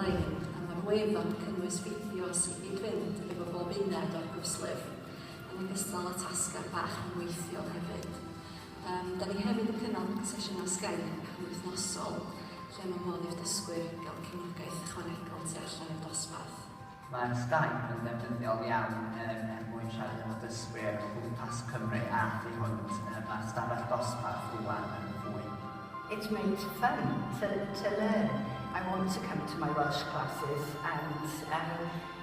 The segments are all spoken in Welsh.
ar-lein, a mae'r wefan yn cynnwys fideos i gyd-fynd efo bob uned o'r gwerslyfr, yn ogystal â tasgau bach rhyngweithiol hefyd. Da ni hefyd yn cynnal sesiynau Skype yn wythnosol, lle mae modd i'r dysgwyr gael cefnogaeth ychwanegol tu allan i'r dosbarth. Mae'r Skype yn ddefnyddiol iawn er mwyn siarad efo dysgwyr o gwmpas Cymru a thu hwnt. Mae'r stafell dosbarth rwan yn fwy. It's made fun to learn. I want to come to my Welsh classes and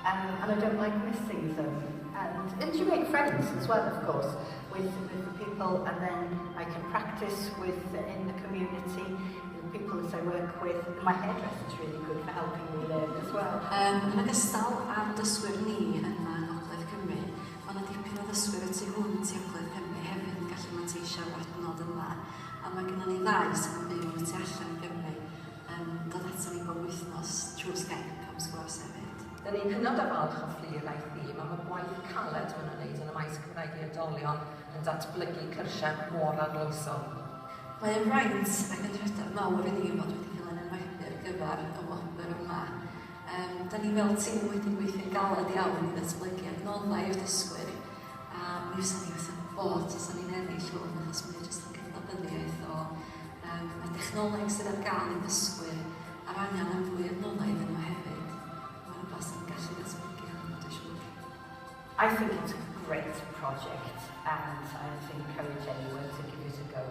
I don't like missing them. And you make friends as well, of course, with the people, and then I can practice with in the community, the people that I work with. My hairdresser's really good for helping me learn as well. Yn ogystal â'r dysgwyr ni yma yng Ngogledd Cymru, mae yna dipyn o ddysgwyr y tu hwnt i Ogledd Cymru hefyd yn gallu manteisio ar adnodd yma. A mae gennym ni ddau sydd yn byw y tu allan i Gymru yn dod ato ni bob wythnos trwy Skype am sgwrs hefyd. Dyn ni'n hynod o falch o Fflur a'i thîm am y gwaith caled maen nhw'n gwneud yn y maes Cymraeg i oedolion yn datblygu cyrsiau mor arloesol. Mae'n fraint ac yn rhedeg mawr i ni fod wedi cael ein enwebu ar gyfer y wobr yma. Da ni fel tîm wedi gweithio'n galed iawn i ddatblygu adnoddau i'r dysgwyr, a mi fysa ni wrth ein bodd os ni'n ennill hwn, achos mae o jyst yn cydnabyddiaeth o y dechnoleg sydd ar gael i ddysgwyr a'r angen am fwy adnoddau iddyn nhw hefyd. Mae'n rhywbeth sy'n gallu datblygu hwnnw, dwi'n siŵr. I think it's a great project and I'd encourage anyone to give it a go.